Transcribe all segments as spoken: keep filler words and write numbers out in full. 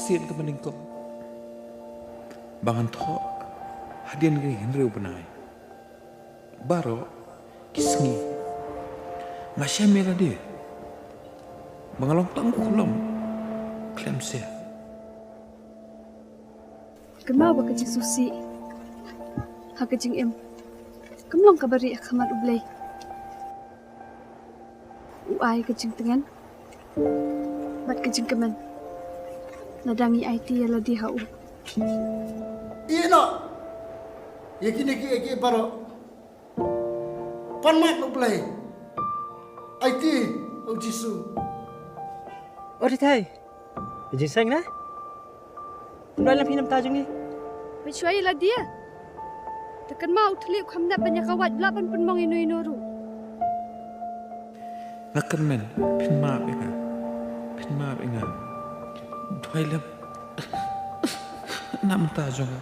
Sien ka ba nyngkong ba ngan thoh hadien ka hynriew bnai. Baroh ki sngi nga shem ïa lade ba nga long tang u khlem seh. Kynmaw ba ka jingsngewsih ha ka jingim kam long kaba rieh ha khmat U Blei. U ai ka jingtngen bad ka jingkmen lada ngi aiti ïa lade ha u. Ïeh noh ïa kine kiei kiei baroh. Pan map U Blei. Aiti ha U Jisu. O Rithai. Jingseng na? Kumno lam phi na bynta jong ngi? Phi shuwa ïa lade. Te kynmaw u thylliej u kham nep ban ïa ka wait, lah ban pynmong ïano ïano ruh. Nga kyrmen, phin map ïa nga. Phin map ïa nga. Duwai lem na bynta jong nga.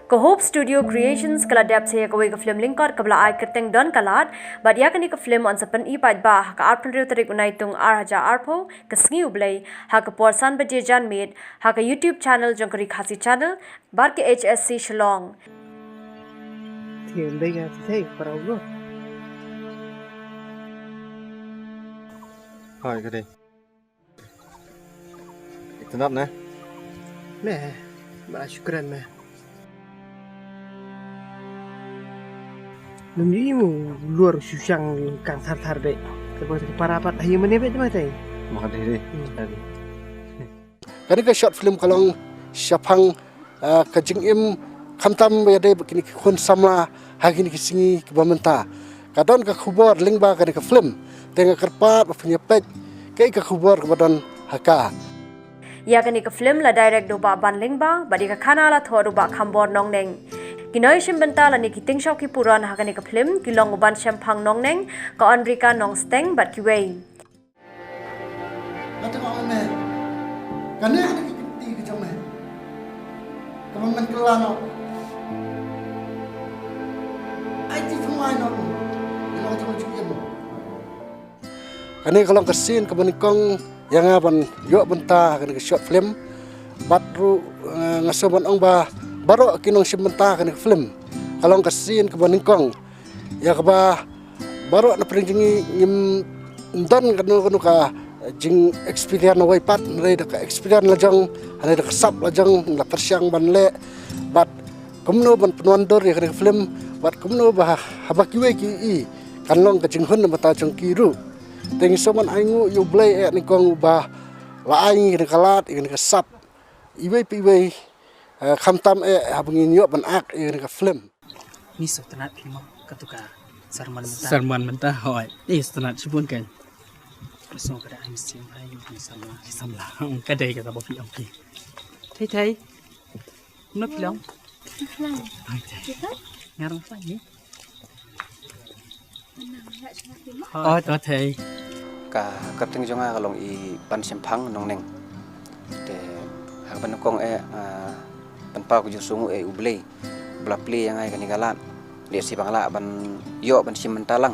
Ka Hope Studio Creations ka la dep sa ïa kawei ka film lyngkot kaba la ai kyrteng Don Ka Lad, bad ïa kane ka film yn sa pyni paidbah ha ka arphew hynriew tarik u Naitung ar hajar arphew, ka sngi U Blei, ha ka por san baje janmiet, ha ka YouTube channel jong ka Ri Khasi Channel bad ka H S C Shillong. Hi, ka dei. Itynnad ne? Me, bad shukran me. Lum yi mu lur shushang kang thar thar de. Kaba para pat hayu mane bet mate. Maka dei dei. Kane ka short film ka long shaphang ka jingim khamtam ba ïadei bad kine ki khun samla ha kine ki sngi kiba mynta. Ka don ka khubor lyngba kane ka film te nga kyrpad ba phin ïa peit kaei ka khubor kaba don ha ka. Ïa kane ka film la direct da u Bah Ban Lyngba bad ïa ka khana la thoh da u Bah Khambor Nongneng. Ki nongïashim bynta lane ki tyngshop ki puron ha kane ka film ki long u Ban Shemphang Nongneng, ka Onrika Nongsteng bad kiwei. Nga teng ong me. Kane ka dei ka kti ka jong me. Kaba men kylla noh. Ai ti thymmai noh. Ïa la ka jong ka jingim. Kane ka long ka sien kaba nyngkong ïa nga ban ïoh bynta ha kane ka short film. Bad ruh nga sngew ban ong ba baroh ki nongshim bynta ha kane ka film. Ka long ka sien kaba nyngkong ïa kaba baroh na pdeng jong ngi ngim don kano kano ka jing experience na wei pat, hynrei da ka experience la jong, hynrei da ka sap la jong, la pyrshang ban leh bad kumno ban pynwandur ïa kane ka film bad kumno ba haba kiwei ki i kan long ka jinghun na bynta jong ki ruh. Te ngi sngewbha ban ainguh ïa U Blei eh nyngkong uba la ai ngi kane ka lad, ïa kane ka sap iwei pa iwei, khamtam eh haba ngin ïoh ban act ïa kane ka film. Ni sngewtynnat phi mo katu ka sermon mynta. Sermon mynta hooid. Ni sngewtynnat shibun kan. Ka sngewbha ka da ai mynsiem ai mynsiem samla. Samla. Ka dei kata ba phi ong phi. Thei thei. Kumno phi long? Ai thei. Ngarang thei ni. Oh, to thei. Ka kyrteng jong nga ka long i Ban Shemphang Nongneng. Te ha kaba nyngkong eh nga pynpaw ka jingsngewnguh ïa U Blei ba la plie ïa nga ïa kane ka lad. Lehse ba nga lah ban ïoh ban shim bynta lang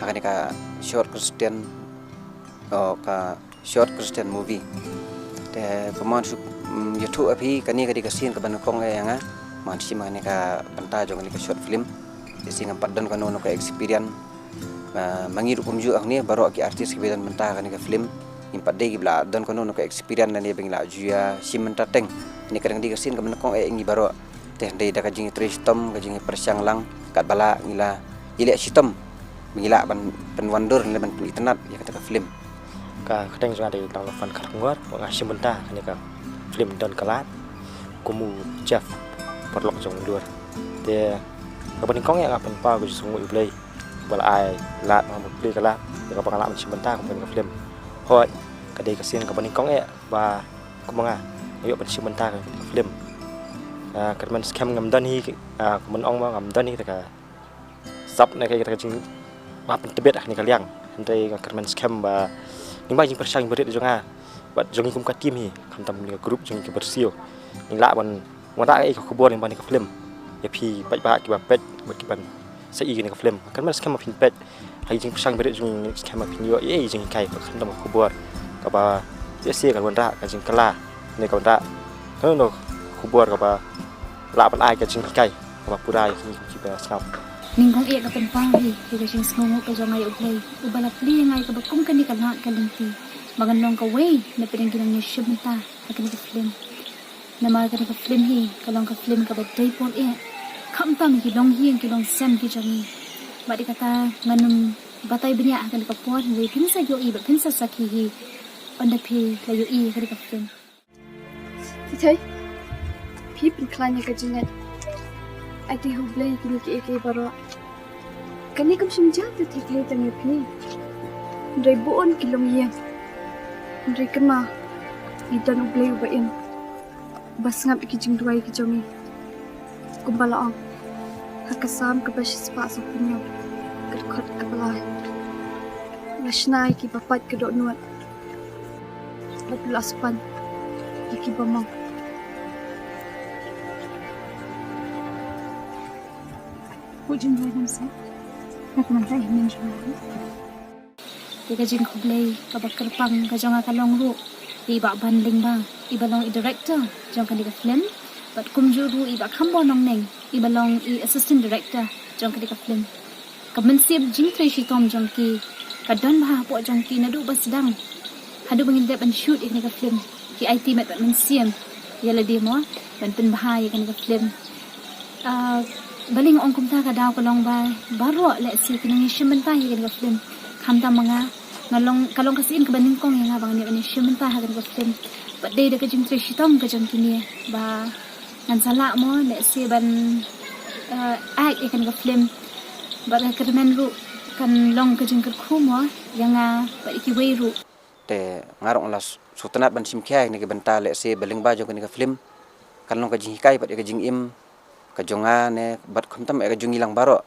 ha kane ka short Christian, oh, ka short Christian movie. Te kumno shu ïathuh ïa phi, kane ka dei ka sien kaba nyngkong ïa nga ban shim kane ka bynta jong kane ka short film. Te sien ngam pat don kano kano ka experience. Ma ngi ruh kumjuh hangne baroh ki artist kiba don bynta kane ka film ngim pat dei kiba la don kano kano ka experience lane ba ngi la ju ïa shim bynta teng. Kane ka dang dei ka sien kaba nyngkong ïa ngi baroh. Te hynrei da ka jingtrei shitom, ka jingpyrshang lang, katba lah ngi la ïaleh shitom ba ngi lah ban pynwandur ne ban pynitynnad ïa kata ka film. Ka kyrteng jong nga dei Langlofan Kharkongor, nga shim bynta kane ka film Don Ka Lad kum u Jeff, paralok jong u Dur. Te kaba nyngkong ïa nga pynpaw ka jingsngewnguh ïa U Blei ba la ai lad, ba plie ka lad ïa kaba nga lah ban shim bynta kum kane ka film. Hooid, ka dei ka sien kaba nyngkong ïa ba kum nga ïoh ban shim bynta ka film. Kyrmen skhem ngam don hi, kumno ong ba ngam don hi kata ka sap ne ka, kata ka jing ba pyntbit ha kane ka liang. Hynrei nga kyrmen skhem ba lyngba jingpyrshang jingbarit jong nga bad jong ngi kum ka team hi, khamtam ka group jong ngi ka Bersiew, ngin lah ban wanrah kaei ka khubor lyngba kane ka film ïa phi paidbah kiba peit bad kiban sa ïohi ïa kane ka film. Nga kyrmen skhem ba phin peit Ha ki jingpyrshang bieit jong ngi, skhem ba phin ïoh ïa ki jinghikai, khamtam ka khubor kaba lehse ka wanrah ka jingkylla ne ka wanrah kano kano ka khubor kaba lah ban ai ka jinghikai kaba pura ïa ki, ki ba sngap. Nyngkong eh ka pynpaw hi ïa ka jingsngewnguh ka jong nga ïa U Blei uba la plie ïa nga ïa kaba kum kane ka lad ka lynti ba ngan long kawei na pdeng ki nongïashim bynta ha kane ka film. Namar kane ka film hi ka long ka film kaba dei por eh, khamtam ïa ki longïing ki longsem ki jong ngi. Bad ïa kata ngan ym batai bniah ha kane ka por, hynrei phin sa ïohi bad phin sa sakhi hi ynda phi la ïohi ïa kane ka film. Tei, phi pynkhlaiñ ïa ka jingngeit. Aiti ha U Blei kine kiei kiei baroh. Kane kam shym jia te thik lei tang ïa phi. Hynrei bun ki longïing. Hynrei kynmaw, ngi don U Blei uba im, uba sngap ïa ki jingduwai ki jong ngi. Kumba la ong ha ka Salm kaba shispah sawphew hynñiew, ka dkhot kaba lai: La shna ïa kiba pait ka dohnud bad la span ïa kiba mong. Ïa ka jingkhublei kaba kyrpang ka jong nga ka long ruh ïa i Bah Ban Lyngba, iba long i director jong kane ka film, bad kumjuh ruh i Bah Khambor Nongneng, iba long i assistant director jong kane ka film. Ka mynsiem jingtrei shitom jong ki ka don bha hapoh jong ki naduh ba sdang haduh ba ngin dep ban shoot ïa kane ka film. Ki aiti met bad mynsiem ïa lade mo ban pynbha ïa kane ka film. Ah, balei nga ong kumta, ka daw ka long ba baroh lehse ki nongïashim bynta ïa kane ka film. Khamtam ma nga, nga long, ka long ka sien kaba nyngkong ïa nga ba ngan ïoh ban ïashim bynta ha kane ka film. Bad dei da ka jingtrei shitom ka jong kine ba ngan sa lah mo lehse ban, eh, act ïa kane ka film. Bad ka kyrmen ruh kan long ka jingkyrkhu mo ïa nga bad ïa kiwei ruh. Te nga ruh nga la sngewtynnat ban shim khia ïa kane ka bynta lehse ba lyngba jong kane ka film kan long ka jinghikai bad ïa ka jingim ka jong nga ne bad khamtam ïa ka jong ngi lang baroh,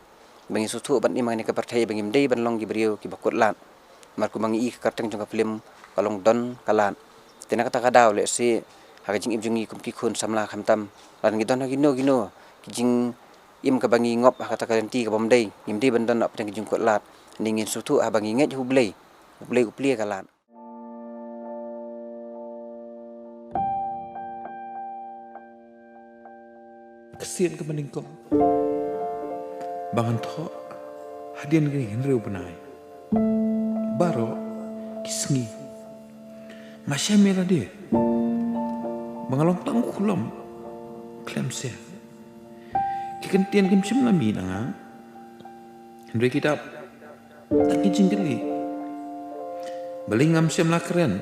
ba ngin sngewthuh ban im ha kane ka pyrthei ba ngim dei ban long ki briew kiba kut lad. Namar kumba ngi i, ka kyrteng jong ka film ka long Don Ka Lad. Te na kata ka daw lehse ha ka jingim jong ngi kum ki khun samla khamtam, lada ngi don ha kino kino ki jingim kaba ngi ngop ha kata ka lynti kaba ym dei, ngim dei ban don na pdeng ka jingkut lad. Hynrei ngin sngewthuh haba ngi ngeit ha U Blei, U Blei u plie ka lad. Ka sien kaba nyngkong ba ngan thoh hadien ka hynriew bnai. Baroh ki sngi nga shem ïa lade ba nga long tang u khlem seh. Ki kyntien kim shym la mih na nga, hynrei ki dap tang ki jingkylli. Balei ngam shym la kren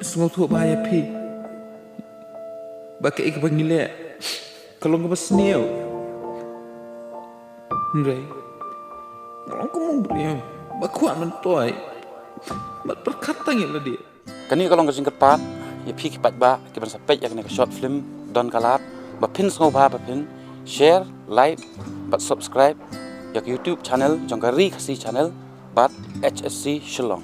sngewthuh bha ïa phi ba kaei kaba ngi leh ka long kaba sniew? Hynrei nga long kum u briew ba kwah myntoi bad pyrkhat tang ïa lade. Kane ka long ka jingkyrpad ïa phi ki paidbah kiban sa peit ïa kane ka short film Don Ka Lad, ba phin sngewbha ba phin share, like bad subscribe ïa ka YouTube channel jong ka Ri Khasi Channel bad H S C Shillong.